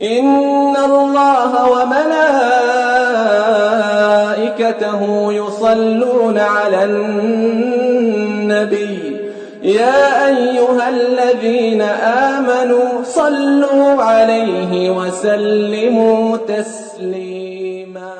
إن الله وملائكته يصلون على النبي يا أيها الذين آمنوا صلوا عليه وسلموا تسليما.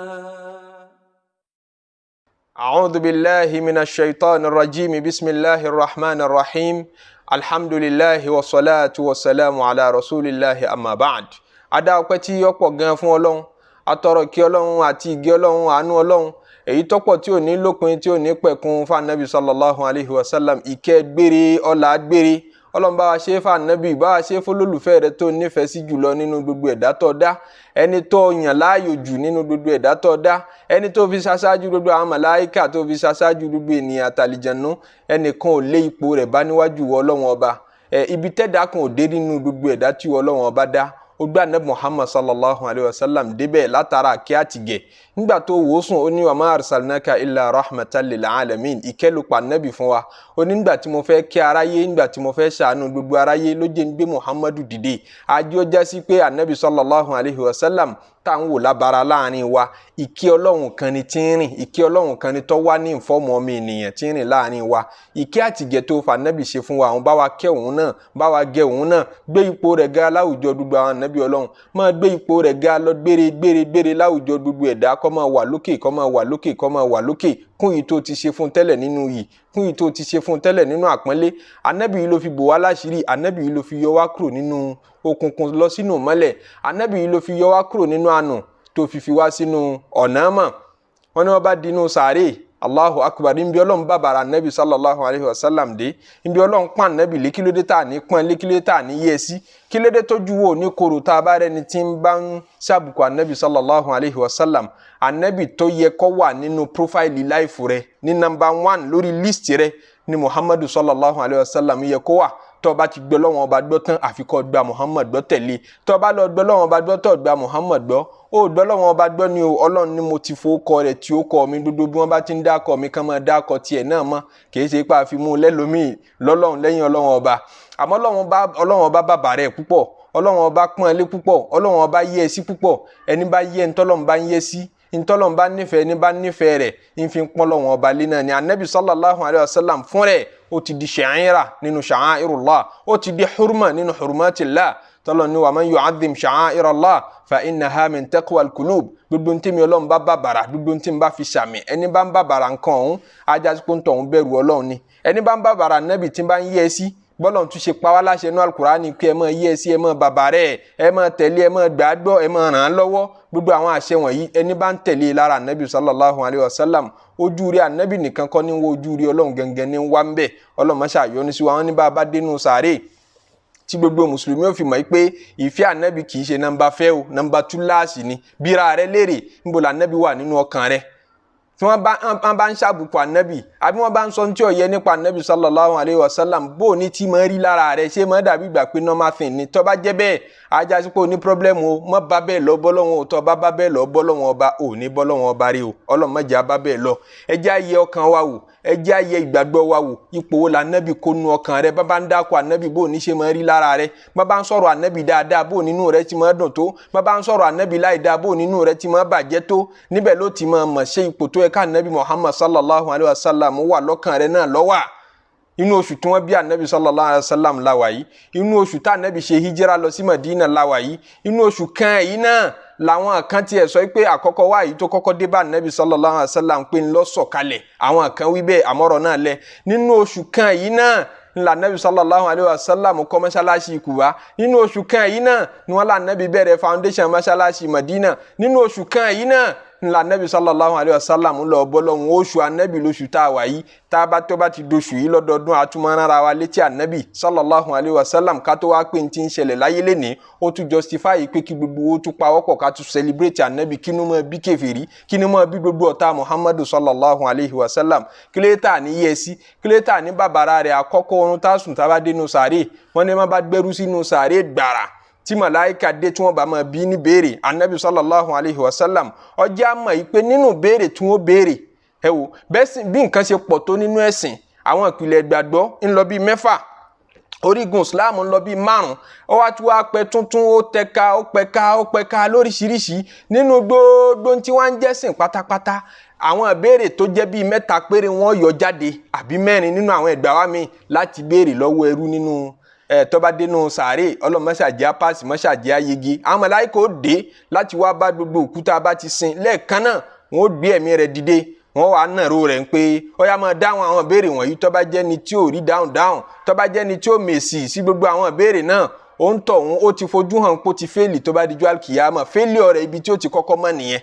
أعوذ بالله من الشيطان الرجيم. بسم الله الرحمن الرحيم. الحمد لله والصلاة والسلام على رسول الله، أما بعد. Adá ọpẹ́ tí ó pọ̀ gan fún Ọlọ́run, atọrọ kí Ọlọ́run àti ìgẹ́ Ọlọ́run, àánú Ọlọ́run èyí tọ́pọ̀ tí ò ní lópin, tí ò ní pẹ̀kun, fún Anabi sallallahu alayhi wa sallam. Ìkẹ́ gbére, ọlá gbére, Ọlọ́run bá wa ṣe é fún Anabi, bá wa ṣe é fún olólùfẹ́ rẹ tó nífẹ̀ẹ́ sí jùlọ nínú gbogbo ẹ̀dá tó dá, ẹni tó yàn láàyò jù nínú gbogbo ẹ̀dá tó dá, ẹni tó fi ṣaṣáájú gbogbo àwọn màláíkà, tó fi ṣaṣáájú gbogbo ènìyàn àtàlìjànú. Ẹnìkan ò lé ipò rẹ̀ bá níwájú Ọlọ́run Ọba. Ẹ ibi tẹ́dá kan ò dé nínú gbogbo ẹ̀dá tí Ọlọ́run Ọba dá, ó gbé Anabi Muhammad sallallahu alayhi wa sallam débẹ̀ látara àkí àtìgẹ̀. Nígbà tó wò ó sùn, ó ní wa ma arsalnaka illa rahmatan lil alamin. Ìkẹ́ ló pa Anabi fún wa. Ó ní nígbà tí mo fẹ́ kí aráyé, nígbà tí mo fẹ́ ṣàánú gbogbo aráyé, ló jẹ́ ń gbé Muhammadu dìde. Àjọ jásí pé Anabi sallallahu alayhi wa sallam tá à ń wò lábara láàrin wa, ìkẹ́ Ọlọ́run kan ni tí ń rìn, ìkẹ́ Ọlọ́run kan ni tó wá ní ìfọ́mù ọmọ ènìyàn tí ń rìn láàrin wa. Ìkẹ́ àtìgẹ̀ tó fa Anabi ṣe fún wa, àwọn bá wa kẹ́ òun náà, bá wa gẹ òun náà, gbé ipò rẹ̀ ga láwùjọ gbogbo àwọn Anabi Ọlọ́run, máa gbé ipò rẹ̀ ga lọ gbére gbére gbére láwùjọ gbogbo ẹ̀dá, kó máa wà lókè, kó máa wà lókè, kó máa wà lókè, kún yìí tó ti ṣe fún tẹ́lẹ̀ nínú yìí, kún yìí tó ti ṣe fún tẹ́lẹ̀ nínú àpọ́nlé. Anabi yìí ló fi bò wá láṣìírí, Anabi yìí ló fi yọ wá kúrò nínú òkùnkùn lọ sínú mọ́lẹ̀, Anabi yìí ló fi yọ wá kúrò nínú àánú, tó fi wá sínú ọ̀nà mọ̀. Wọ́n ní wọ́n bá dinú sàárè. Allahu akbar! Níbi Ọlọ́run bàbàrà Anabi sallallahu alayhi wa sallam dé, níbi Ọlọ́run pọ́n Anabi lé, kílódé tá à ní pọ́n lé? Kílódé tá à ní yẹ sí? Kílódé tójú wo ní koro tá a bá rẹni tí ń bá ń ṣàbùkù Anabi sallallahu alayhi wa sallam? Anabi tó yẹ kó wà nínú profile life rẹ, ní number one lórí list rẹ ní Muhammadu sallallahu alayhi wa sallam yẹ kó wà. Tó bá ti gbọ́ lọ́wọ́n Ọba gbọ́ tán, àfi kó gba Muhammad gbọ́ tẹ̀lé. Tó bá lọ gbọ́ lọ́wọ́n Ọba gbọ́, tó gba Muhammad gbọ́, ó gbọ́ lọ́wọ́n Ọba gbọ́ ni o. Ọlọ́run ni mo ti fowó kọ rẹ̀ tí ó kọ mi. Gbogbo bí wọ́n bá ti ń dákọ̀ mi, kán máa dákọ̀ tiẹ̀ náà mọ́. Kì í ṣe pé àfi mú un lẹ́lòmíì lọ́lọ́run lẹ́yìn Ọlọ́run Ọba. Àmọ́ Ọlọ́run Ọba bàbà rẹ̀ púpọ̀, Ọlọ́run Ọba pọ́n lé púpọ̀, Ọlọ́run Ọba yẹ́ ẹ sí púpọ̀. Ẹni bá yẹ ntọ́lọ́run bá ń yẹ sí, ntọ́lọ́run bá nífẹ̀ẹ́, ẹni bá nífẹ̀ẹ́ rẹ̀ ń fi pọ́n lọ́wọ́n Ọba lé náà ni. Anabi sallallahu alayhi wa sallam fún rẹ̀, ó ti di sha'ira nínú sha'airullah, ó ti di hurma nínú hurmatillah. Tọ́lọ̀ ní wa man yu'azzim sha'airallah fa innaha min taqwal qulub. Gbogbo ntí mi Ọlọ́run bá bàbàrà, gbogbo ntí mi bá fi sàmì, ẹni bá ń bàbàrà nǹkan ọ̀hún, ajásíkò ń tọ̀hún bẹ̀rù Ọlọ́run ni. Ẹni bá ń bàbàrà Nẹ́bì, tí ń bá ń yẹ sí bọ́lọ̀ tún ṣe pa wá láṣẹ inú Alukurani pé ẹ máa yẹ sí, ẹ máa bàbà rẹ̀, ẹ máa tẹ̀lé, ẹ máa gbàgbọ́, ẹ máa ràn án lọ́wọ́, gbogbo àwọn àṣẹ wọ̀nyí, ẹni bá ń tẹ̀lé lára Anabi sallallahu alayhi wa sallam, ojú rí Anabi nìkan kọ́ ní wo, ojú rí Ọlọ́run gangan ní wá ń bẹ̀. Ọlọ́run má ṣàyọ́nú sí wa. Wọn ní bá a bá dénú sàárè tí gbogbo mùsùlùmí ò fi mọ̀ pé ìfẹ́ Ànábì kì í ṣe number fẹ́ o, number túláàsì ni. Bíra rẹ léèrè, níbo lànábì wà nínú ọkàn rẹ? Tí wọ́n bá ń ṣàbùkù Ànábì, àbí wọ́n bá ń sọ ní tí ò yẹ nípa Ànábì sallallahu alayhi wa sallam, bó ní tí máa rí lára rẹ? Ṣé máa dàbí ìgbà pé normal thing ni? Tó bá jẹ́ bẹ́ẹ̀, ajá sí pé o ní problem o. Mọ́ bá bẹ́ẹ̀ lọ bọ́lọ́wọ́n o. Tó bá bá bẹ́ẹ̀ lọ bọ́lọ́wọ́n Ọba, ò ní bọ́lọ́wọ́n Ọba rí o. Ọlọ́run má jẹ́ á bá bẹ́ẹ̀ lọ. Ẹ jẹ́ á yẹ ọkàn wa wò, ẹ jẹ́ á yẹ ìgbàgbọ́ wa wò. Ipò wo lànábì kó nu ọkàn rẹ? Bàbá ń dákọ̀ Ànábì, bó ní ṣe máa rí lára rẹ? Bàbá ń sọ̀rọ̀ Ànábì dáadáa, bó nínú rẹ ti máa dùn tó? Bàbá ń sọ̀rọ̀ Ànábì láìdáa, bó nínú rẹ ti máa bàjẹ́ tó? Níbẹ̀ ló ti máa mọ̀ ṣé ipò tó yẹ ká Ànábì Muhammad sallallahu alayhi wa sallam wà lọ́kàn rẹ náà ló wà. Inú oṣù tí wọ́n bí Anabi sallallahu alayhi wa sallam la wà yìí. Inú oṣù tá Anabi ṣe hijira lọ sí Madina la wà yìí. Inú oṣù kan yìí náà làwọn kan tiẹ̀ sọ pé àkọ́kọ́ wá yìí tó kọ́kọ́ dé bá Anabi sallallahu alayhi wa sallam pé ń lọ sọ̀kalẹ̀. Àwọn kan wí bẹ́ẹ̀, àmọ́rọ̀ náà lẹ̀. Nínú oṣù kan yìí náà ńlá Anabi sallallahu alayhi wa sallam kọ́ mọ́ṣáláṣí Kùbá. Nínú oṣù kan yìí náà ni wọ́n lá Anabi bẹ̀rẹ̀ foundation mọ́ṣáláṣí Madina. Nínú oṣù kan yìí náà ńlá Anabi sallallahu alayhi wa sallam lọ bọ́lọ́hún. Oṣù Anabi lóṣù tá a wà yìí. Tá a bá tó bá ti doṣù yìí lọ́dọọdún, àtúmọ̀ wa létí Anabi sallallahu alayhi wa sallam. Ká tó wá pé n ti ń ṣẹlẹ̀ láyé lénìí, ó tún justify pé kí gbogbo owó tún pawọ́pọ̀ ká tún celebrate Anabi. Kí ni mọ́ bí kèfèrí? Kí ni mọ́ bí gbogbo ọ̀tá Muhammadu sallallahu alayhi wa sallam? Kílẹ̀tà ní yẹ sí? Kílẹ̀tà ní bàbàrà rẹ̀? Àkọ́kọ́ orun tá a sùn tá a bá dénú sàárè, wọ́n ní má bá gbẹ́rú sínú sàárè gbàrà tí màláìka dé, tí wọ́n bá máa bí ní béèrè Anabi sallallahu alayhi wa sallam, ọjà mọ̀ yìí pé nínú béèrè tí wọ́n béèrè, ẹ wò bẹ́ẹ̀ sì bí nǹkan ṣe pọ̀ tó nínú ẹ̀sìn, àwọn ìpìlẹ̀ ìgbàgbọ́ ń lọ bíi mẹ́fà. Orígun Islam ń lọ bíi 5, ó wá tún wá pẹ tuntun, ó tẹka, ó pẹka, ó pẹka lóríṣiríṣi. Nínú gbogbo tí wọ́n ń jẹ́sìn pátápátá, àwọn ìbéèrè tó jẹ́ bíi 3 péré wọ́n yọ jáde àbí 4 nínú àwọn ẹgbàá wa mi láti béèrè lọ́wọ́ ẹrú nínú tó bá dénú sàárè. Ọlọ́mọṣàjẹ́ apáàsì mọ́ṣàjẹ́ ayege. Àwọn màláíkà ó dé láti wá bá gbogbo òkúta bá ti sin lẹ́ẹ̀kan náà, wọ́n ó gbé ẹ̀mí rẹ̀ dìde, wọ́n wàá nàró rẹ̀ ń pé ó yá máa dáhùn àwọn ìbéèrè wọ̀nyí. Tó bá jẹ́ ni tí ò rí dáhùn dáhùn, tó bá jẹ́ ni tí ò mèsì sí gbogbo àwọn ìbéèrè náà, ó ń tọ̀ òun ó ti fojú hàn pé ó ti fẹ́ẹ̀lì. Tó bá dijọ́ àlùkìyámà, fẹ́ẹ̀lì ọ̀rẹ́ ibi tí ó ti kọ́kọ́ mọ̀ nìyẹn.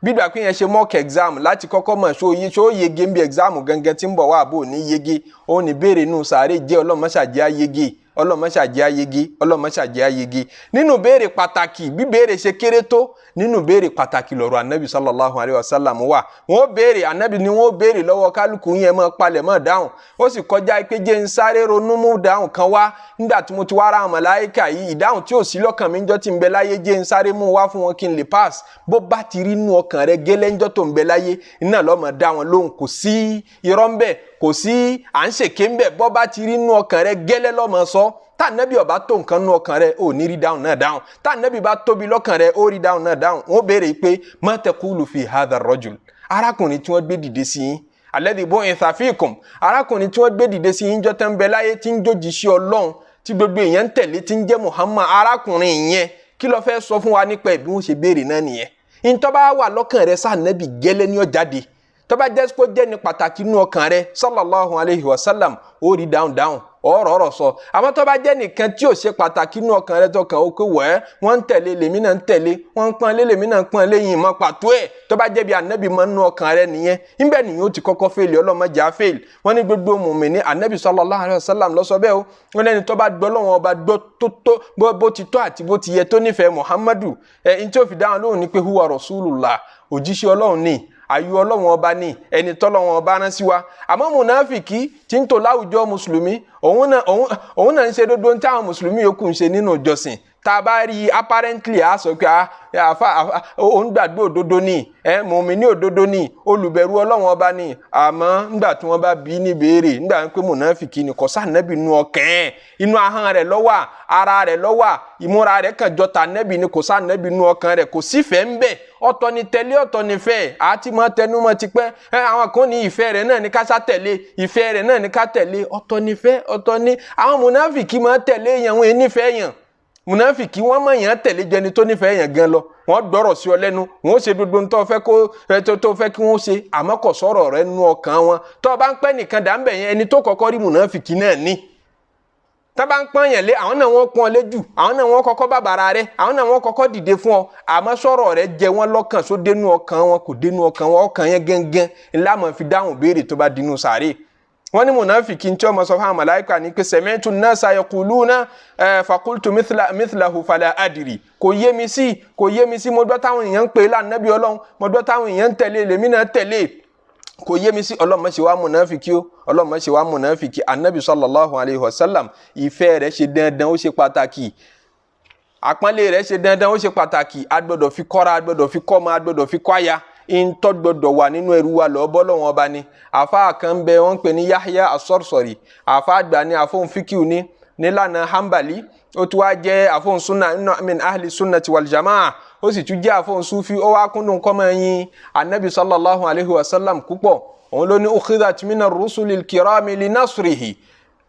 Gbígbà pé yẹn ṣe mock exam láti kọ́kọ́ mọ̀ ṣó yege ń bí exam gangan tí ń bọ̀ wá àbò ní yege. Òun ní béèrè inú sàárè jẹ́. Ọlọ́mọṣàjẹ́ ayege, ọlọ́mọṣàjẹ́ ayege, ọlọ́mọṣàjẹ́ ayege. Nínú béèrè pàtàkì, bí béèrè ṣe kéré tó, nínú béèrè pàtàkì lọ̀rọ̀ anabi sallallahu alayhi wa sallam wà. Wọ́n béèrè anabi ni wọ́n béèrè lọ́wọ́ kálukú yẹn mọ́ palẹ̀ mọ́ dáhùn. Ó sì kọjá pé jẹ́ ń sáré ronú mú dáhùn kan wá nígbà tí mo ti wá ra àwọn màláíkà yìí, ìdáhùn tí ò sí lọ́kàn mi ńjọ́ tí ń bẹ láyé, jẹ́ ń sáré mú wá fún wọn kí n lè pass. Bó bá ti rí inú ọkàn rẹ gẹ́lẹ́ ńjọ́ tó ń bẹ láyé, iná lọ́mọ dá wọn lóhùn. Kò sí irọ́ ńbẹ, kò sí à ń ṣèké ńbẹ. Bó bá ti rí inú ọkàn rẹ gẹ́lẹ́ lọ́mọ sọ. Tá nẹ́bí ọba tó nǹkan nú ọkàn rẹ, ò ní rí dáhùn náà dáhùn. Tá nẹ́bí bá tóbi lọ́kàn rẹ, ó rí dáhùn náà dáhùn. Wọ́n béèrè pé ma taqulu fi hadha rajul, arákùnrin tí wọ́n gbé dìde sí yín, alladhi bu'itha fikum, arákùnrin tí wọ́n gbé dìde sí yín jọ́ tán bẹ láyé, tí ń jòjì sí Ọlọ́run, tí gbogbo èèyàn ń tẹ̀lé, tí ń jẹ́ Muhammad, arákùnrin yẹn, kí ló fẹ́ sọ fún wa nípa ẹ̀? Bí wọ́n ṣe béèrè náà nìyẹn. Ntọ́ bá wà lọ́kàn rẹ sáà nẹ́bí gẹ́lẹ́ ní ó jáde. Tó bá jẹ́ kó jẹ́ ní pàtàkì inú ọkàn rẹ sallallahu alayhi wa sallam, ó rí dáhùn dáhùn, ọ̀rọ̀ ọ̀rọ̀ sọ. Àmọ́ tó bá jẹ́ nìkan tí ò ṣe pàtàkì inú ọkàn rẹ, tọkàn ó pé wẹ́, wọ́n ń tẹ̀lé lèmi náà ń tẹ̀lé, wọ́n ń pọ́n lé lèmi náà ń pọ́n lé yìí mọ́ pàtó ẹ̀. Tó bá jẹ́ bí ànábì mọ́ inú ọkàn rẹ nìyẹn, níbẹ̀ nìyẹn ó ti kọ́kọ́ fèlè. Ọlọ́mọdé á fèlè. Wọ́n ní gbogbo mùmíní, ànábì sallallahu alayhi wa sallam ló sọ bẹ́ẹ̀ o. Wọ́n lẹ́ni tó bá gbọ́ lọ́wọ́ ọba gbọ́ tó tó bó ti tọ́ àti bó ti yẹ, tó nífẹ̀ẹ́ Muhammadu, ẹ̀ ń tí ó fi dáhùn lóhùn ní pé huwa rasulullah, òjíṣẹ́ Ọlọ́run ni, ayú Ọlọ́run ọba ní, ẹni tọ́lọ́run ọba rán sí wa. Àmọ́ mùnáfìkì tí ń tò láwùjọ mùsùlùmí, òun náà ń ṣe dodo tí àwọn mùsùlùmí yòókù ń ṣe nínú ìjọsìn. Tá a bá rí apparently, a sọ pé àfa òun gbàgbé òdodo ni, mùmíní òdodo ni, olùbẹ̀rù Ọlọ́run ọba ni. Àmọ́ nígbà tí wọ́n bá bí ní béèrè, nígbà pé mùnáfìkì ni, kò sànẹ́bì inú ọkàn ẹ̀, inú ahọ́n rẹ̀ ló wà, ara rẹ̀ ló wà, ìmúra rẹ̀ kàn jọ tànẹ́bì ni, kò sànẹ́bì inú ọkàn rẹ̀, kò sífẹ̀ẹ́ ń bẹ̀. Ọ̀tọ̀ ni tẹ̀lé, ọ̀tọ̀ ni fẹ́. Àti mọ́ tẹnumọ́ ti pẹ́. Àwọn kan ní ìfẹ́ rẹ̀ náà ní ká sá tẹ̀lé, ìfẹ́ rẹ̀ náà ní ká tẹ̀lé. Ọ̀tọ̀ ni fẹ́, ọ̀tọ̀ ni. Àwọn mùnáfìkì máa tẹ̀lé yẹn, wọn nífẹ̀ẹ́ yẹn. Mùnáfìkì wọ́n mọ̀ yẹn tẹ̀lé jẹni tó nífẹ̀ẹ́ yẹn gan lọ. Wọ́n gbọ́rọ̀ sí ọ lẹ́nu, wọ́n ṣe gbogbo tó fẹ́ kó tó fẹ́ kí wọ́n ṣe, àmọ́ kò sọ̀rọ̀ rẹ̀ nú ọkàn wọn. Tó bá ń pẹ́ nìkan dà ń bẹ̀ yẹn, ẹni tó kọ́kọ́ rí mùnáfìkì náà ní. Tá bá ń pọ́n yẹn lé, àwọn náà wọ́n pọ́n lé jù, àwọn náà wọ́n kọ́kọ́ bàbàrà rẹ̀, àwọn náà wọ́n kọ́kọ́ dìde fún ọ. Àmọ́ sọ̀rọ̀ rẹ̀ jẹ wọ́n lọ́kàn, só dénú ọkàn wọn, kò dénú ọkàn wọn. Ọkàn yẹn gángan ńlá mọ̀ fi dáhùn béèrè tó bá dinú sàárè. Wọ́n ní mùnáfìkì tí wọ́n sọ fún àwọn màláíkà ní pé sami'tu an-nasa yaquluna faqultu mithlahu fala adri. Kò yé mi sí, kò yé mi sí. Mo gbọ́ táwọn èèyàn ń pè é lánàbí Ọlọ́run, mo gbọ́ táwọn èèyàn ń tẹ̀lé, lèmi náà tẹ̀lé, kò yé mi sí. Ọlọ́run má ṣe wá mùnáfìkì o, Ọlọ́run má ṣe wá mùnáfìkì. Anabi sallallahu alayhi wa sallam, ìfẹ́ rẹ̀ ṣe dandan, ó ṣe pàtàkì. Àpọ́nlé rẹ̀ ṣe dandan, ó ṣe pàtàkì. A gbọ́dọ̀ fi kọ́ra, a gbọ́dọ̀ fi kọ́mọ, a gbọ́dọ̀ fi kọ́ya. Ntọ́ gbọ́dọ̀ wà nínú ẹrú wa lọ́ọ́ bọ́ lọ́wọ́n ọba ni. Àfa kan bẹ, wọ́n ń pè ní Yahya as-Sarsari, àfa àgbà ni, àfọ̀n fíkìú ni nílànà Hanbali. Ó tún wá jẹ́ àfọ̀n sunna min ahli sunnati wal jamaa, ó sì tún jẹ́ àfọ̀n sufi. Ó wá kúndùn kọ́mọ yín anabi sallallahu alayhi wa sallam púpọ̀. Òun ló ní ukhidhat mina rusulil kirami li nasrihi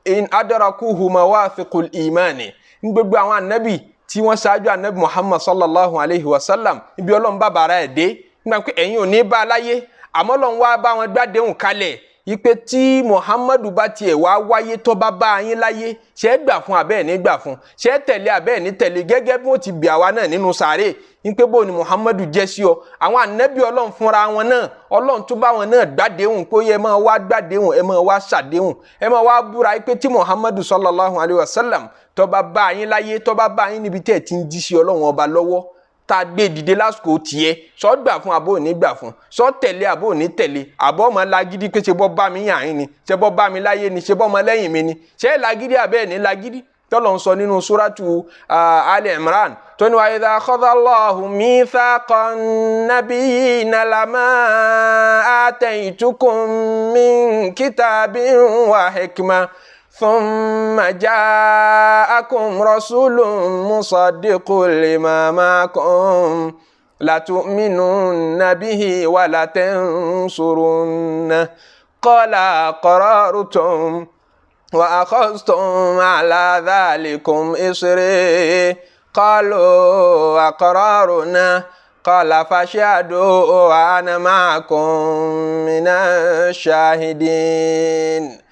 in adrakuhu mawathiqul imani. Ní gbogbo àwọn anabi tí wọ́n ṣáájú anabi Muhammad sallallahu alayhi wa sallam, ibi Ọlọ́run bàbàrà ẹ̀ dé nígbà pé ẹ̀yin ò ní bá a láyé, àmọ́ Ọlọ́run wá bá wọn gbàdéhùn kalẹ̀ ipe tí Muhammadu bá tiẹ̀ wá wáyé, tó bá bá yín láyé, ṣé é gbà fún abẹ́ ẹ̀ ní gbà fún, ṣé é tẹ̀lé abẹ́ ẹ̀ ní tẹ̀lé, gẹ́gẹ́ bí wọ́n ti bì àwa náà nínú sàárè ipe bó ni Muhammadu jẹ́ sí ọ. Àwọn ànábì Ọlọ́run fúnra wọn náà, Ọlọ́run tó bá wọn náà gbàdéhùn pé ẹ máa wá gbàdéhùn, ẹ máa wá ṣàdéhùn, ẹ máa wá búra ipe tí Muhammadu sallallahu alayhi wa sallam tó bá bá yín láyé, tó bá bá yín níbi tẹ́ ẹ̀ ti ń jí sí Ọlọ́run ọba lọ́wọ́, tá a gbé dìde lásìkò tiẹ̀, sọ gbà fún àbó ní gbà fún, sọ tẹ̀lé àbó ní tẹ̀lé, àbọ̀ ọmọ lagídí pé ṣe bọ́ bá mi yàn yín ni, ṣe bọ́ bá mi láyé ni, ṣe bọ́ ọmọ lẹ́yìn mi ni, ṣe lagídí àbẹ́ ní lagídí. Tọ́lọ̀ ń sọ nínú suratu Ali Imran tó ní wa idha akhadha Allahu mithaqan nabiyyina lama ataytukum min kitabin wa hikma. Thumma ja'akum rasulun musaddiqun lima ma'akum latu'minunna bihi wa latansurunna qala aqrartum wa akhadhtum ala dhalikum isri qalu aqrarna qala fashhadu wa ana ma'akum minash shahidin.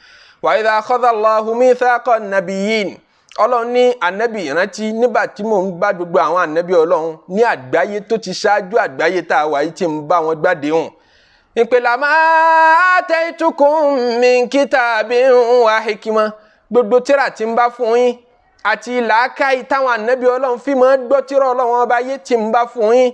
Wa idha akhadha Allahu mithaqa an-nabiyyin. Ọlọ́run ní ànábì ìrántí nígbà tí mò ń bá gbogbo àwọn ànábì Ọlọ́run ní àgbáyé tó ti ṣáájú àgbáyé tá a wà yìí tí ń bá wọn gbàdéhùn. Ìpè ma ataitukum min kitabin wa hikma, gbogbo tíra tí ń bá fún yín àti làákàyè táwọn ànábì Ọlọ́run fi máa gbọ́ tíra Ọlọ́run ọba yé tí ń bá fún yín.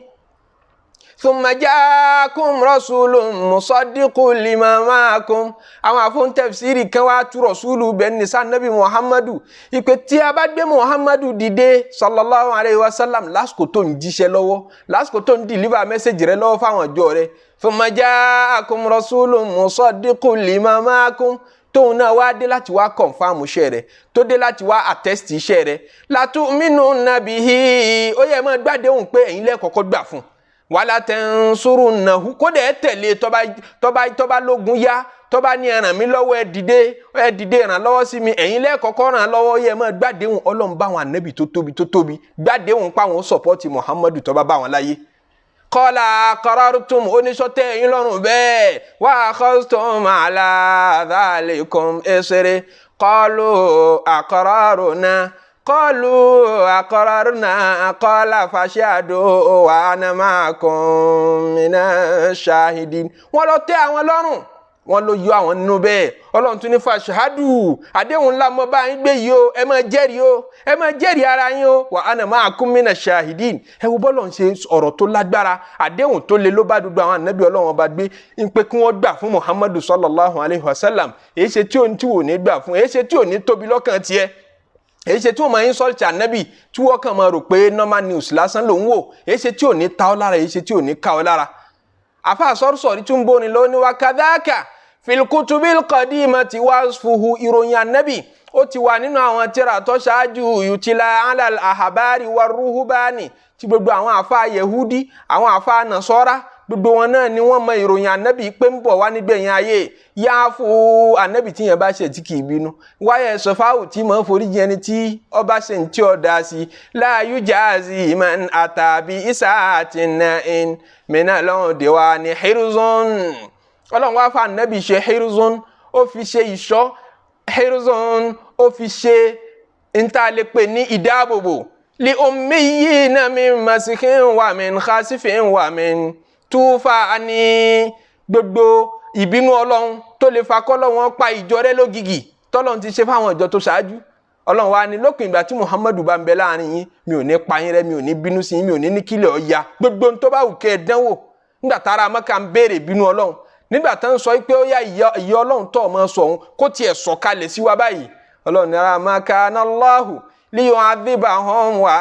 Thumma ja'akum rasulun musaddiqun lima ma'akum. Àwọn àfọ̀n tafsiri kan wá tú rasulu bẹ́ẹ̀ ní sànàbí Muhammadu ìpè tí a bá gbé Muhammadu dìde sallallahu alayhi wa sallam lásìkò tó ń jíṣẹ́ lọ́wọ́, lásìkò tó ń dìlíbà mẹ́sẹ̀jì rẹ lọ́wọ́ fáwọn ọjọ́ rẹ. Thumma ja'akum rasulun musaddiqun lima ma'akum, tóun náà wá dé láti wá kọ̀nfàmù iṣẹ́ rẹ̀, tó dé láti wá àtẹ́sítì iṣẹ́ rẹ̀. Latu'minunna bihi, ó yẹ máa gbàdéhùn pé ẹ̀yin lẹ́ẹ̀kọ́kọ́ gbà fún un. Wala tansurunnahu, kódà ẹ tẹ̀lé tọ́ba lógun yá, tọ́ba ní ẹ ràn mí lọ́wọ́, ẹ dìde ràn lọ́wọ́ sí mi, ẹ̀yin lẹ́ẹ̀kọ́kọ́ ràn lọ́wọ́. Yẹ máa gbàdéhùn Ọlọ́run bá àwọn ànábì tó tóbi tó tóbi gbàdéhùn pa àwọn sọ̀pọ́tì Muhammadu tọ́ba bá wọn láyé. Qala aqrartum, oníṣọ́tẹ̀ ẹ̀yin lọ́rùn bẹ́ẹ̀. Wa akhadhtum ala dhalikum isri qalu aqrarna qalu aqrarna qala fashhadu wa ana ma'akum minash shahidin. Wọ́n lọ tẹ́ àwọn lọ́rùn, wọ́n ló yọ àwọn nínú bẹ́ẹ̀. Ọlọ́run tún ní fashhadu, àdéhùn ńlá mo bá yín gbé yìí o, ẹ máa jẹ́rìí o, ẹ máa jẹ́rìí ara yín o, wa ana ma'akum minash shahidin. Ẹ wo bọ́lọ̀ ń ṣe ọ̀rọ̀ tó lágbára, àdéhùn tó le ló bá dúdú àwọn ànábì Ọlọ́run ọba gbé ń pé kí wọ́n gbà fún Muhammadu sallallahu alayhi wa sallam. Èyí ṣe tí ò ní tí ò ní gbà fún, èyí ṣe tí ò ní tóbi lọ́kàn tiẹ̀, èyí ṣe tí wọ́n máa ń sọ́ọ̀tì ànábì tí wọ́n kàn máa rò pé normal news lásán ló ń wò, èyí ṣe tí ò ní ta ọ́ lára, èyí ṣe tí ò ní ká ọ́ lára. Àfa sọ̀rọ̀sọ̀rí tún bóni ló ní wa kadhaka fil kutubil qadimati wasfuhu, ìròyìn ànábì ó ti wà nínú àwọn tírà tó ṣáájú yutila alal ahabari wa ruhubani, tí gbogbo àwọn àfa yehudi, àwọn àfa nasọ́ra, gbogbo wọn náà ni wọ́n mọ ìròyìn ànábì pé ń bọ̀ wá nígbẹ̀yìn ayé. Yááfù ànábì tí yẹn bá ṣe tí kì í bínú, wáyé sọfáwù tí mò ń foríjì ẹni tí ọba ṣe ń tí ọ dá sí, la yujazi man àtàbí isaati na'in mina lọ́hùn dèwà ní hirzun. Ọlọ́run wá fa ànábì ṣe hirzun, ó fi ṣe ìṣọ́, hirzun ó fi ṣe ntàlẹ́pẹ̀ ní ìdáàbòbò li ummiyina min masikin wa min khasifin wa min túfà ní gbogbo ìbínú Ọlọ́run tó lè fa kọ́lọ́run pa ìjọ rẹ lógìgì tọ́lọ́run ti ṣe fáwọn ìjọ tó ṣáájú. Ọlọ́run wa ni lópin ìgbà tí Muhammadu bá ń bẹ láàrin yín, mi ò ní pa yín rẹ́, mi ò ní bínú sí yín, mi ò ní ní kílẹ̀ ọ̀ya, gbogbo ohun tó bá wù kẹ́ ẹ dánwò. Nígbà tára Mẹ́kà ń béèrè ìbínú Ọlọ́run, nígbà tá ń sọ pé ó yá ìyà Ọlọ́run tó ọmọ sọ òun kó tiẹ̀ sọ̀kalẹ̀ sí wa báyìí, Ọlọ́run ní ara ma kana Allahu liyu'adhibahum wa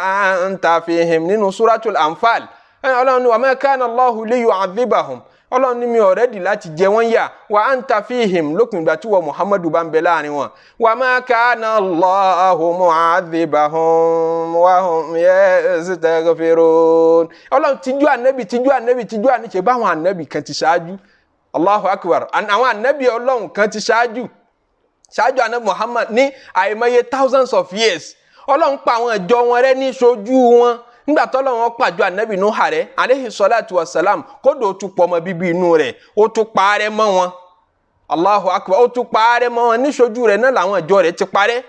anta fihim nínú Suratul Anfal. Ọlọ́run ní wa ma kana Allahu liyu'adhibahum, Ọlọ́run ní mi ọ̀rẹ́dì láti jẹ wọ́n yà, wa anta fihim lópin ìgbà tí wọ́n Muhammadu bá ń bẹ láàrin wọn, wa ma kana Allahu mu'adhibahum wa hum yastaghfirun. Ọlọ́run tijú ànábì tijú ànábì tijú ànábì, ṣe báwọn ànábì kan ti ṣáájú. Allahu akbar, àwọn ànábì Ọlọ́run kan ti ṣáájú ṣáájú ànábì Muhammad ní àìmọye thousands of years. Ọlọ́run pa àwọn ìjọ wọn rẹ́ ní ṣojú wọn. Nígbà tọ́lọ́run pàjọ ànábì Nuha rẹ̀ aleyhi salatu wa salam, kódò ó tún pọ̀ ọmọ bíbí inú rẹ̀, ó tún parẹ́ mọ́ wọn. Allahu akbar, ó tún parẹ́ mọ́ wọn níṣojú rẹ̀ náà làwọn ìjọ rẹ̀ ti parẹ́.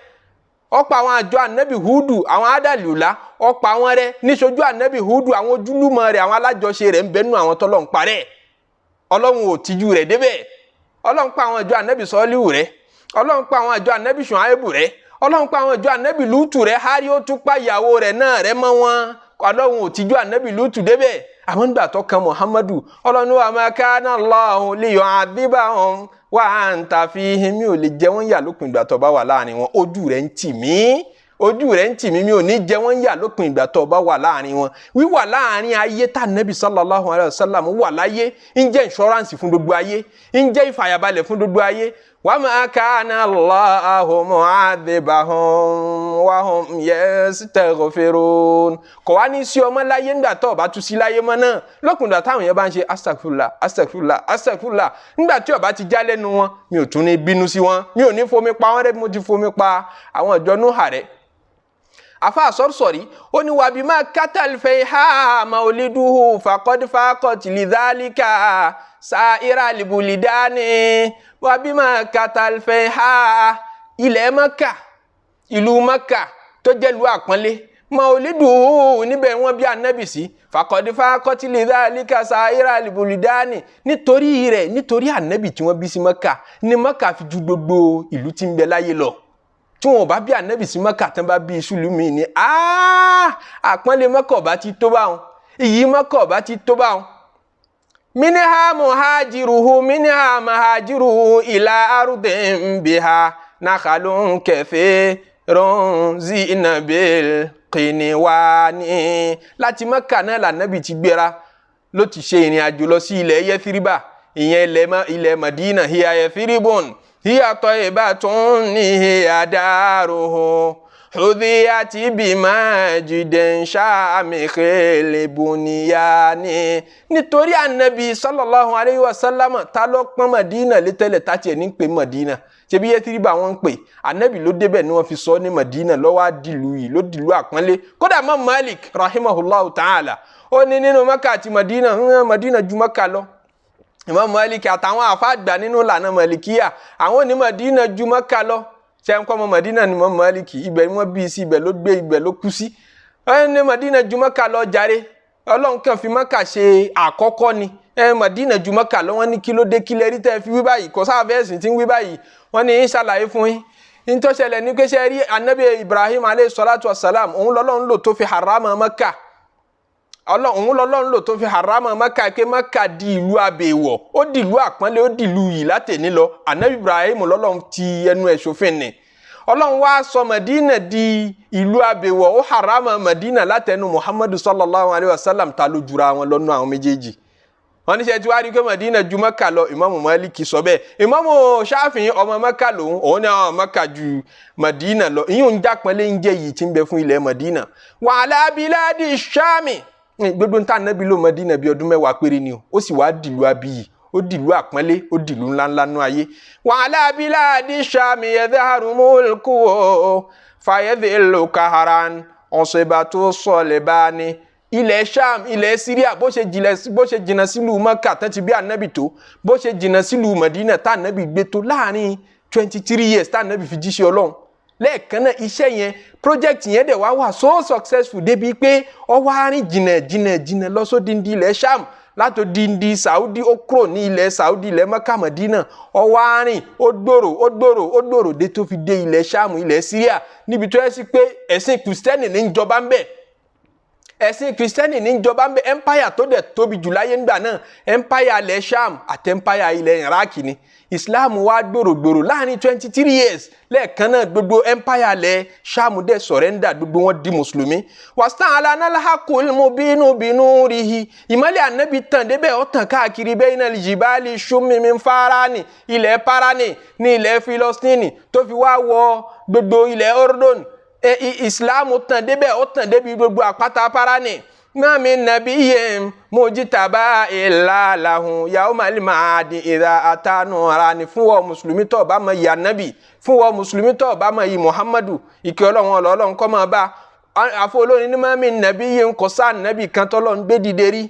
Ó pa àwọn àjọ ànábì Hudu, àwọn adàlùlá, ó pa wọn rẹ́ níṣojú ànábì Hudu, àwọn ojúlùmọ̀ rẹ̀, àwọn alájọṣe rẹ̀ ń bẹ nínú àwọn tọ́lọ́run parẹ́. Ọlọ́run ò tijú rẹ̀ débẹ̀. Ọlọ́run pa àwọn àjọ ànábì Sọ́líhù rẹ̀, Ọlọ́run pa àwọn àjọ ànábì Ṣùáìbù rẹ̀, Ọlọ́run pa àwọn àjọ ànábì Lútù rẹ̀, hárí ó tún pa ìyàwó rẹ̀ náà rẹ̀ mọ́ wọn. Ọlọ́run ò tijú ànábì Lútù débẹ̀. Àwọn nígbà tó kan Muhammadu, Ọlọ́run wa ma kana Allahu liyu'adhibahum wa anta fihim, mi ò lè jẹ wọ́n yà lópin ìgbà tó bá wà láàrin wọn. Ojú rẹ̀ ń tì mí, ojú rẹ̀ ń tì mí, mi ò ní jẹ wọ́n yà lópin ìgbà tó bá wà láàrin wọn. Wíwà láàrin ayé tá nẹ́bí sallallahu alayhi wa sallam wà láyé ń jẹ́ insurance fún gbogbo ayé, ń jẹ́ ìfàyàbalẹ̀ fún gbogbo ayé. Wa ma kana Allahu mu'adhibahum wa hum yastaghfirun. Kò wá ní sí ọmọ láyé ńgbà tó bá tún sí láyé mọ́ náà, lókùnrin táwọn yẹn bá ń ṣe astaghfirullah astaghfirullah astaghfirullah, ńgbà tí ó bá ti já lẹ́nu wọn, mi ò tún ní bínú sí wọn, mi ò ní fomi pa wọn rẹ́ bí mo ti fomi pa àwọn ìjọ Núhà rẹ́. Afa sọ̀rọ̀sọ̀rí ó ní wàbí máa kátàlífẹ̀ ha mauliduhu faqad faqat lidhalika sa'ira libulidani. Wàbí máa kátàlífẹ̀ ha, ilẹ̀ Maka, ìlú Maka tó jẹ́ ìlú àpọ́nlé, mauliduhu níbẹ̀ wọ́n bí anabi sí, faqad faqat lidhalika sa'ira libulidani. Nítorí rẹ̀, nítorí anabi tí wọ́n bí sí Maka ní Maka fi ju gbogbo ìlú tí ń bẹ láyé lọ. Tí wọn bá bí anabi sí Maka tán bá bí iṣu mi ni àpọ́nlé Maka ọba ti tó báwọn, iyì Maka ọba ti tó báwọn. Minha muhajiruhu minha mahajiruhu ila ardin biha nakhalun kathirun zinabil qinwani. Láti Maka náà lànàbì ti gbéra ló ti ṣe ìrìn àjò lọ sí ilẹ̀ Yẹ́thíríbà, ìyẹn ilẹ̀ Madina, hiya Yẹ́thíríbùn hiya tayyibatun hiya daruhu hudhiyati bimajidin shamikhil bunyani. Nítorí anabi sallallahu alayhi wa sallam ta ló pọ́n Madina létẹ́lẹ̀ tá tiẹ̀ ní pé Madina, ṣebí Yẹ́thíríbà wọ́n ń pè, anabi ló débẹ̀ ni wọ́n fi sọ ní Madina, ló wá dìlú yìí, ló dìlú àpọ́nlé. Kódà mọ́ Malik rahimahullahu ta'ala ó ní nínú Maka àti Madina, Madina ju Maka lọ. Imam Malik àtàwọn àfáàgbà nínú ìlànà Malikiya àwọn ní Madina ju Maka lọ. Ṣé ń kọ́ ọmọ Madina ni Imam Malik, ibẹ̀ ni wọ́n bí sí, ibẹ̀ ló gbé, ibẹ̀ ló kú sí. Ẹ ní Madina ju Maka lọ jàre, Ọlọ́run kàn fi Maka ṣe àkọ́kọ́ ni. Ẹ Madina ju Maka lọ, wọ́n ní kí ló dé, kí lẹ rí tẹ́ fi wí báyìí, kò sáà fẹ́ẹ̀sì tí ń wí báyìí. Wọ́n ní ṣàlàyé fún yín. Ntọ́ṣẹlẹ̀ ní pé ṣe rí anabi Ibrahim aleyhi salatu wa salam, òun lọ́lọ́run lò tó fi harama Maka, òun lọ́lọ́run lò tó fi harama Maka, pé Maka di ìlú abèwọ̀, ó di ìlú àpọ́nlé, ó di ìlú yìí látẹ̀ní lọ. Anabi Ibrahim lọ́lọ́run ti ẹnu ẹ̀ ṣòfin ni. Ọlọ́run wá sọ Madina di ìlú abèwọ̀, ó harama Madina látẹnu Muhammadu sallallahu alayhi wa sallam. Ta ló jura wọn lọ́nà àwọn méjèèjì? Wọ́n ní ṣe tí wàá rí pé Madina ju Maka lọ. Ìmáàmù Maliki sọ bẹ́ẹ̀, Ìmáàmù Ṣáfi'í ọmọ Maka lòun, òun ní àwọn Maka ju Madina lọ. Ìyún ń jápọ́nlé ń jẹ́ yìí tí ń bẹ fún ilẹ̀ Madina. Wa ala biladi Shami, gbogbo ń tà nábì ló Madina bí ọdún 10 péré ni o, ó sì wá dìlú abiyì, ó dìlú àpọ́nlé, ó dìlú ńláńlá nú ayé. Wa ala biladi Shami yadhharu mulkuhu fayadhillu kaharan usibatu salibani. Ilẹ̀ Sham, ilẹ̀ Syria, bó ṣe jìnnà sílùú Maka tán ti bí ànábì tó, bó ṣe jìnnà sílùú Madina tá ànábì gbé tó, láàrin 23 years tá ànábì fi jíṣẹ́ Ọlọ́run lẹ́ẹ̀kan náà, iṣẹ́ yẹn, project yẹn dẹ̀ wá wà so successful débi pé ó wá rìn jìnnà jìnnà jìnnà lọ sódìndí ilẹ̀ Sham, látòdìndí Saudi, ó kúrò ní ilẹ̀ Saudi, ilẹ̀ Maka Madina, ó wá rìn, ó gbòòrò ó gbòòrò ó gbòòrò dé tó fi dé ilẹ̀ Sham, ilẹ̀ Syria, níbi tó yẹ sí pé ẹ̀sìn Kìrìsìtẹ́nì ní ń jọba ń bẹ̀, ẹ̀sìn Kìrìsìtẹ́nì ní jọba ń bẹ. Empire tó dẹ̀ tóbi jù láyé ńgbà náà, empire ilẹ̀ Sham àti empire ilẹ̀ Iraq ni. Islam wá gbòrògbòrò láàrin 23 years lẹ́ẹ̀kan náà, gbogbo empire ilẹ̀ Sham dẹ̀ surrender, gbogbo wọn di mùsùlùmí. Wasta'lana al-haqqul mubinu binurihi, ìmọ́lẹ̀ ànábì tàn débẹ̀, ó tàn káàkiri bayna al-jibali shummi min Farani, ilẹ̀ Parani ní ilẹ̀ Filistini tó fi wá wọ gbogbo ilẹ̀ Ordon. Ìsìláàmù tàn débẹ̀, ó tàn débi gbogbo àpáta Parani. Ma min nabiyyin mujtaba illa lahu yawmal ma'adi idha atanu rani. Fún wọn mùsùlùmí tó bá mọ ìyá nábì, fún wọn mùsùlùmí tó bá mọ ìyí Muhammadu, ìkẹ́ Ọlọ́run Ọlọ́run kó máa bá. Àfọ olórin ní ma min nabiyyin, kò sá nábì kan tọ́lọ́run gbé dìde rí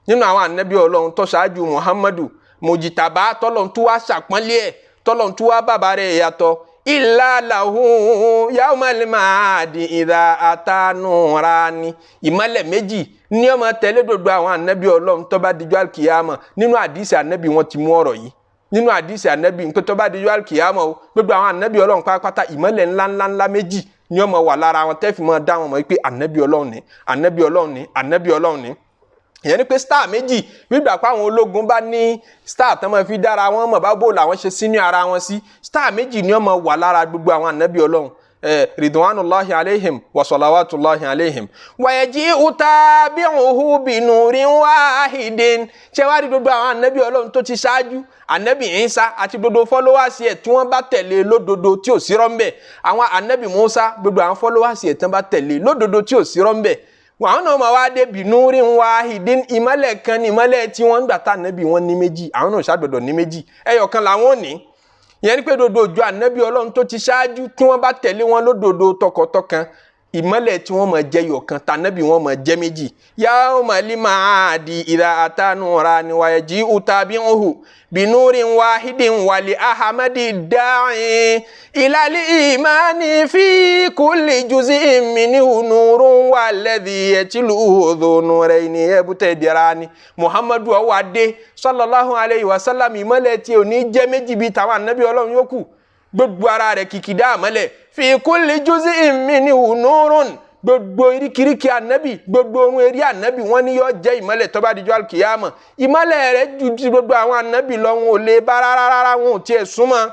nínú àwọn ànábì Ọlọ́run tó ṣáájú Muhammadu, mujtaba tọ́lọ́run tó wá ṣàpọ́nlé ẹ̀, tọ́lọ́run tó wá bàbá rẹ̀ yàtọ̀, illa lahu yawmal ma'adi idha atanu rani. Ìmọ́lẹ̀ méjì ní ó máa tẹ̀lé gbogbo àwọn ànábì Ọlọ́run tó bá dijọ́ alkiyama. Nínú àdìsí ànábì wọn ti mú ọ̀rọ̀ yìí, nínú àdìsí ànábì nǹkan tó bá dijọ́ alkiyama o, gbogbo àwọn ànábì Ọlọ́run pátápátá ìmọ́lẹ̀ ńláńláńlá méjì ní ó máa wà lára wọn, tẹ́ fi máa dá wọn mọ̀ pé ànábì Ọlọ́run ni, ànábì Ọlọ́run ni, ànábì Ọlọ́run ni. Ìyẹn ni pé star méjì, gbígbà pé àwọn ológun bá ní star tán máa fi dára wọn mọ̀ bá bò làwọn ṣe sínú ara wọn sí, star méjì ni ó máa wà lára gbogbo àwọn ànábì Ọlọ́run. Ridwanullahi alayhim wa salawatullahi alayhim. Wàyẹ̀jì utabi'uhu binurin wahidin. Ṣé wàá rí gbogbo àwọn anabi Ọlọ́run tó ti ṣáájú, anabi Isa àti gbogbo followers ẹ̀ tí wọ́n bá tẹ̀lé lódodo tí ò sí rọ́ńbẹ̀, àwọn anabi Musa, gbogbo àwọn followers ẹ̀ tí wọ́n bá tẹ̀lé lódodo tí ò sí rọ́ńbẹ̀, àwọn náà máa wá dé binurin wahidin. Ìmọ́lẹ̀ kan ní ìmọ́lẹ̀ tí wọ́n ń gbà tá anabi wọn ní méjì, àwọn náà ṣàgbọ̀dọ̀ ní méjì, ẹyọ kan làwọn ò ní. Ìyẹn ni pé gbogbo òjò ànábì Ọlọ́run tó ti ṣáájú tí wọ́n bá tẹ̀lé wọn lódodo tọkàntọkàn, ìmọ́lẹ̀ tí wọ́n máa jẹ́ yọ̀kan, tànábì wọ́n máa jẹ́ méjì. Yawma limaadi idha atanura ni wayaji'u tabi'uhu binurin wahidin wali ahamadi da'i ilal imani fi kulli juz'in minhu nurun walladhi yatluhu dhu nurayni yabtadirani. Muhammadu ọwọ́ adé sallallahu alayhi wa sallam, ìmọ́lẹ̀ tí ò ní jẹ́ méjì bíi tàwọn ànábì Ọlọ́run yòókù, gbogbo ara rẹ̀ kìkìdá àmọ́lẹ̀. Fi kulli juz'in minhu nurun, gbogbo irikiriki anabi, gbogbo orun eré anabi, wọ́n ní yóò jẹ́ ìmọ́lẹ̀ tó bá dijọ́ alkiyama. Ìmọ́lẹ̀ rẹ̀ ju ti gbogbo àwọn anabi lọ, wọn ò lè bá rárá rárá, wọn ò tiẹ̀ súnmọ́.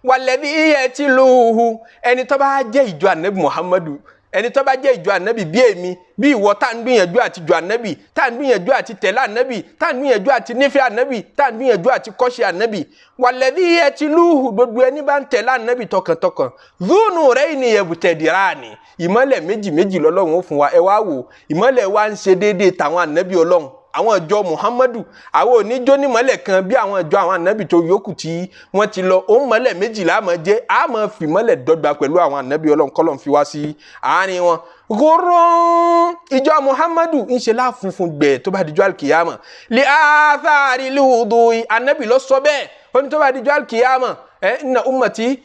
Walladhi yatluhu, ẹni tó bá jẹ́ ìjọ anabi Muhammadu, ẹni tó bá jẹ́ ìjọ anabi bí èmi, bí ìwọ, tá à ń gbìyànjú àti jọ anabi, tá à ń gbìyànjú àti tẹ̀lé anabi, tá à ń gbìyànjú àti nífẹ̀ẹ́ anabi, tá à ń gbìyànjú àti kọ́ṣe anabi, walladhi yatluhu, gbogbo ẹni bá ń tẹ̀lé anabi tọkàntọkàn, dhunu rayni yabtadirani, ìmọ́lẹ̀ méjì méjì lọ́lọ́run ó fún wa. Ẹ wá wò, ìmọ́lẹ̀ wa ń ṣe déédéé tàwọn anabi Ọlọ́run, àwọn ìjọ Muhammadu. Àwọn oníjó nímọ́lẹ̀ kan bí àwọn ìjọ àwọn anabi tó yòókù tí wọ́n ti lọ. Òun mọ́lẹ̀ méjìlá àmọ́ jẹ́, àmọ́ fìmọ́lẹ̀ dọ́gba pẹ̀lú àwọn anabi Ọlọ́run, kọ́lọ́n fi wá sí àárín wọn. Gòrò ìjọ Muhammadu ń ṣe láfunfun gbẹ tó bá dijọ́ alikiyama li athari liwudu. Anabi ló sọ bẹ́ẹ̀, ó ní tó bá dijọ́ alikiyama ẹ inna ummati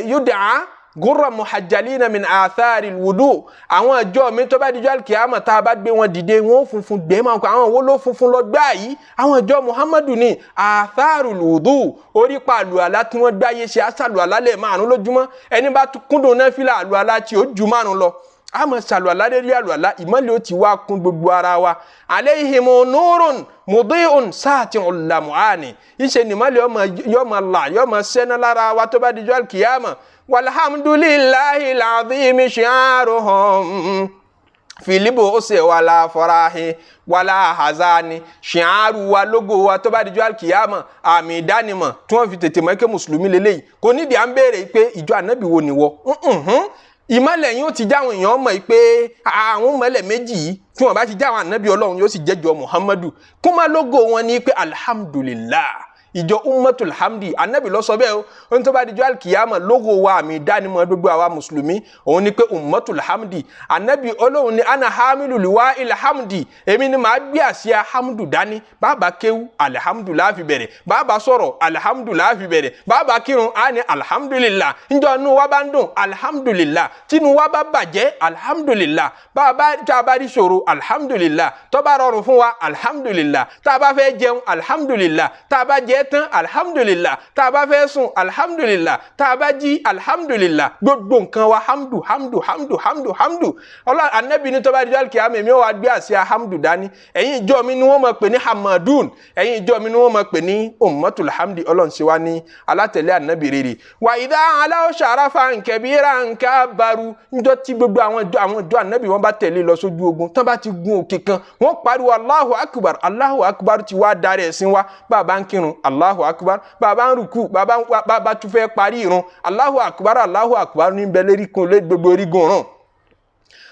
yud'a gurra muhajjalina min athari wudu. Àwọn ìjọ mi tó bá dijọ́ alikiyama, tá a bá gbé wọn dìde, wọn ó funfun gbẹ. Máa kọ àwọn wo ló funfun lọ gbá yìí? Àwọn ìjọ Muhammadu ní athari wudu, orí pa àlùalá tí wọ́n gbáyé ṣe, aṣàlùalá lẹ̀ márùn lójúmọ́. Ẹni bá kúndùn náà fìlà àlùalá tí ó ju 5 lọ, a máa ṣàlùalá lérí àlùalá, ìmọ́lẹ̀ ó ti wá kún gbogbo ara wa. Alayhimu nurun mudi'un sati'ul lamu'ani, ìṣe nìmọ́lẹ̀ yóò máa là, yóò máa ṣẹ́ná lára wa tó bá dijọ́ alkiyama. Walhamdulillahi alazimi shi'aruhum filibo ose wala farahi wala hazani. Ṣìárù wa, lógo wa tó bá dijọ́ alkiyama, àmì ìdánimọ̀ tí wọ́n fi tètè mọ̀ ẹ́ mùsùlùmí lélẹ́yìí, kò nídìí à ń béèrè pé ìjọ ànábì wo nìwọ. Ìmọ̀lẹ̀ yìí ó ti jáwọn èèyàn mọ̀ pé àwọn mọ̀lẹ̀ méjì yìí tí wọ́n bá ti jáwọn ànábì Ọlọ́run, yóò sì jẹ́jọ́ Muhammadu. Kúmọ̀ lógo wọn ni pé alhamdulillah, ìjọ ummatul hamdi. Anabi ló sọ bẹ́ẹ̀ o, ohun tó bá dijọ́ alikiyama, lógo wa, àmì ìdánimọ̀ gbogbo àwa mùsùlùmí, òun ni pé ummatul hamdi. Anabi Ọlọ́run ni ana hamilu liwa ilhamdi, èmi ni màá gbé àsíá hamdu dání. Bàbá kéwú, alihamdu la fi bẹ̀rẹ̀. Bàbá sọ̀rọ̀, alihamdu la fi bẹ̀rẹ̀. Bàbá kírun, á ní alihamdulillah. Njọ́ nu wa bá ń dùn, alihamdulillah. Tínú wa bá bàjẹ́, alihamdulillah. Bàbá tá a bá rí ṣòro, alihamdulillah. Tó bá rọrùn fún wa, alihamdulillah. Tá a bá fẹ́ jẹun, alihamdulillah. Tá a bá jẹ tán, alhamdulillah. Tá a bá fẹ́ sùn, alhamdulillah. Tá a bá jí, alhamdulillah. Gbogbo nǹkan wa, hamdu, hamdu, hamdu, hamdu, hamdu. Ọlọ́run anabi ní tó bá dijọ́ alikiyama, èmi ò wá gbé àsíá hamdu dání. Ẹ̀yin ìjọ mi ni wọ́n máa pè ní hamadun, ẹ̀yin ìjọ mi ni wọ́n máa pè ní ummatul hamdi. Ọlọ́run ṣe wá ní alátẹ̀lé anabi rere. Wa idha alaw sharafan kabiran kabbaru. Njọ́ tí gbogbo àwọn ìjọ anabi wọn bá tẹ̀lé lọ sójú ogun, tán bá ti gun òkè kan, wọ́n pariwo Allahu akbar, Allahu akbar. Ti wá darí ẹ̀sìn wa. Bàbá ń kírun, Allahu akbar. Bàbá ń rùkú, bàbá tún fẹ́ parí irun, Allahu akbar, Allahu akbar ní bẹ lérí kun lé gbogbo erigun rùn.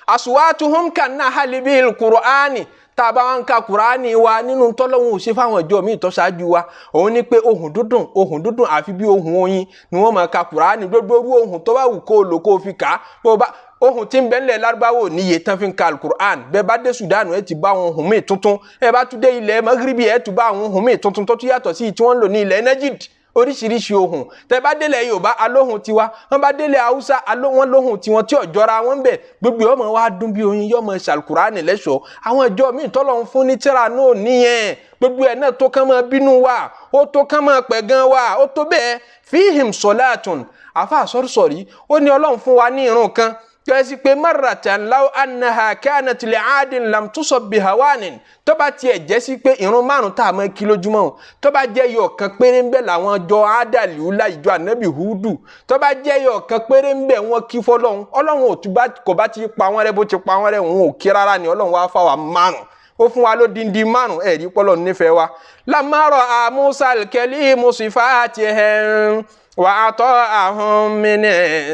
Aswatuhum kannahali bil Qur'ani. Tá a bá wá ń ka Kùránì wa, nínú tọ́lọ́hún ò ṣe fáwọn ìjọ míì tó ṣáájú wa, òun ni pé ohùn dúndùn, ohùn dúndùn àfi bí ohùn oyin ni wọ́n máa ka Kùránì. Gbogbo orú ohùn tó bá wù kó o lò kó o fi kà á, bó o bá ohun tí ń bẹ ńlẹ̀ Lárúbáwò níye tán fi ń ka alukur'an. Bẹ́ẹ̀ bá dé Sudan, ẹ ti bá àwọn ohun míì tuntun. Ẹ bá tún dé ilẹ̀ Magribi, ẹ tún bá àwọn ohun míì tuntun tó tún yàtọ̀ sí tí wọ́n ń lò ní ilẹ̀ Najid. Oríṣiríṣi ohun. Tẹ bá délẹ̀ Yorùbá, alóhùn tiwa. Wọn bá délẹ̀ Haúsá, wọn lóhùn tiwọn tí ọ̀jọ́ra wọn bẹ̀. Gbogbo ọmọ wa dún bí oyin, yọmọ ṣàlùkùránì lẹ́ṣọ̀ọ́. Àwọn ìjọ míì tọ́lọ̀ ń fún ní tíra náà nìyẹn. Gbogbo ẹ̀ náà tó kán máa bínú wa, ó tó kán máa pẹ̀ gan wa, ó tó bẹ́ẹ̀. Fíhìm sọláàtùn, àfa àsọ̀rọ̀sọ̀rí, ó ní Ọlọ́run fún wa ní irun kan. Kẹ́sì pé marratan law annaha kanat li'adin lam tusab bihawanin. Tó bá tiẹ̀ jẹ́ sí pé ìrun márùn tá a máa kí lójúmọ́ o, tó bá jẹ́ yọ̀ kan péré ń bẹ làwọn jọ ádàlúlà ìjọ ànábì Húdù, tó bá jẹ́ yọ̀ kan péré ń bẹ wọn kí fọlọ́run, Ọlọ́run ò tún bá kò bá ti pa wọ́n rẹ́, bó ti pa wọ́n rẹ́ òun ò kí rárá ni. Ọlọ́run wá fáwa márùn, ó fún wa lódindi márùn, ẹ̀rí pọ́lọ́ nífẹ̀ẹ́ wa. Lamaro Musa al-kalimu sifatihim wa ata'ahum min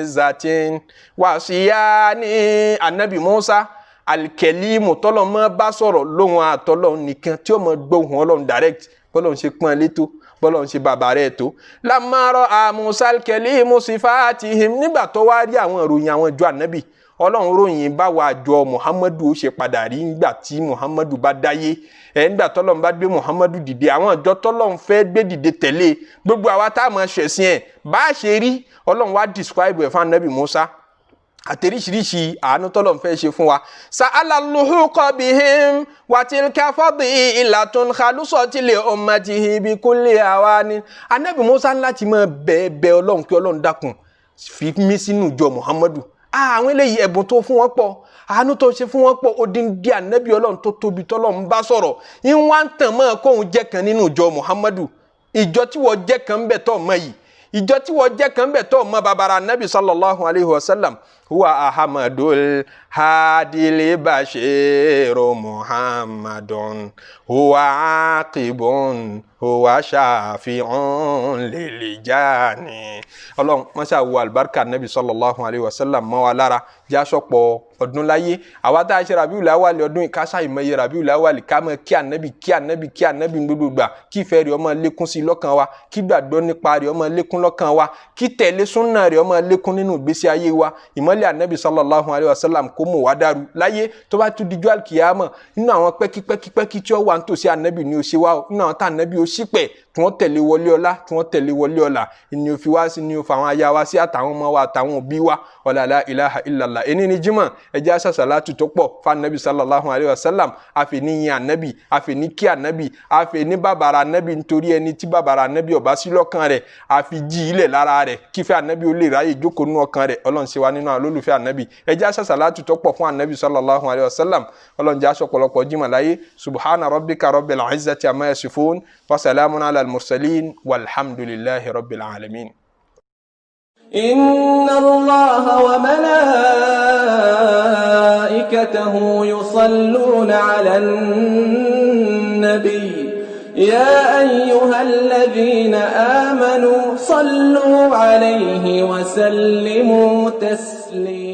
izzatin wa siyani. Anabi Musa alikẹlimu tọlọmọ bá sọ̀rọ̀ lóhun àtọlọ́hun nìkan tí ó mọ gbóhùn Ọlọ́run direct, bọ́lọ́hun ṣe pọ́n létó, bọ́lọ́hun ṣe bàbá rẹ̀ tó. Lamaro Musa alikẹlimu sifatihim, nígbà tó wá rí àwọn ìròyìn àwọn ìjọ anabi, Ọlọ́run ròyìn báwa àjọ Muhammadu ó ṣe padà rí nígbà tí Muhammadu bá dáyé, ẹ nígbà tọ́lọ́run bá gbé Muhammadu dìde, àwọn ìjọ tọ́lọ́run fẹ́ gbé dìde tẹ̀lé gbogbo àwa tá a máa ṣẹ̀sìn ẹ̀ bá a ṣe rí, Ọlọ́run wá describe ẹ̀ fún anabi Musa àtẹríṣiríṣi àánú tọ́lọ́run fẹ́ ṣe fún wa. Sa'ala luhuqa bihim wa tilka fadilatun khalusati li ummatihi bi kulli awani. Anabi Musa ńlá ti máa bẹ̀ bẹ̀ Ọlọ́run kí Ọlọ́run dákun fi mí sínú ìjọ Muhammadu. Àwọn eléyìí ẹ̀bùn tó fún wọn pọ̀, àánú tó ṣe fún wọn pọ̀, odindi ànábì Ọlọ́run tó tóbi tọ́lọ́run bá sọ̀rọ̀ ìwọ̀n ń tàn mọ́ kóun jẹ́ kan nínú ìjọ Muhammadu. Ìjọ tí wọ́n jẹ́ kan bẹ̀ tọ́ mọ́ yìí, ìjọ tí wọ́n jẹ́ kan bẹ̀ tọ́ mọ́ babara ànábì sallallahu alayhi wa sallam. Huwa ahamadul hadili bashiru muhammadun huwa aqibun huwa shafi'un lilijani. Ọlọ́run mọ́ṣá wo alibarika anabi sallallahu alayhi wa sallam mọ́ wa lára, jásọ̀pọ̀ ọdún láyé. Àwa tá a ṣe Rabiul Awwal ọdún yìí, ká ṣàìmọye Rabiul Awwal, ká mọ kí anabi kí anabi kí anabi gbogbo gbà, kí ìfẹ́ rẹ̀ ó máa lékún sí lọ́kàn wa, kí gbàgbọ́ nípa rẹ̀ ó máa lékún lọ́kàn wa, kí tẹ̀lé súnà rẹ̀ ó máa lékún nínú ìgbésí ayé wa. Ìmọ́lẹ̀ anabi sallallahu alayhi wa sallam kó mú wa dàrú láyé, tó bá tún dijọ́ alkiyama nínú àwọn pẹ́kípẹ́kípẹ́kí tí ó wà nítòsí anabi ni ó ṣe wá o, nínú àwọn tá anabi ó ṣìpẹ̀ tí wọ́n tẹ̀lé wọlé ọlá, tí wọ́n tẹ̀lé wọlé ọlá ni ó fi wá sí, ni ó fa àwọn aya wa sí, àtàwọn ọmọ wa àtàwọn òbí wa. Ọ̀làlá ilaha illallah. Ẹni ní jímọ̀ ẹjẹ́ àṣàṣàlátù tó pọ̀ fún anabi sallallahu alayhi wa sallam. Àfẹ́ní yin anabi, àfẹ́ní kí anabi, àfẹ́ní bàbàrà anabi, nítorí ẹni tí bàbàrà anabi ọba sí lọ́kàn rẹ̀ àfi jí ilẹ̀ lára rẹ̀ kífẹ́ anabi ó lè ráyè jókòó nínú ọkàn rẹ̀. Ọlọ́run ṣe wá nínú àwọn olólùfẹ́ anabi. Ẹjẹ́ àṣàṣàlátù tó pọ̀ fún anabi sallallahu alayhi wa sallam. Ọlọ́run jẹ́ aṣọ pọ̀lọpọ̀ jímọ̀ láyé. Subhana rabbika rabbil izzati amma yasifun wa salamun ala al-mursalin walhamdulillahi rabbil alamin. إن الله وملائكته يصلون على النبي يا أيها الذين آمنوا صلوا عليه وسلموا تسليما.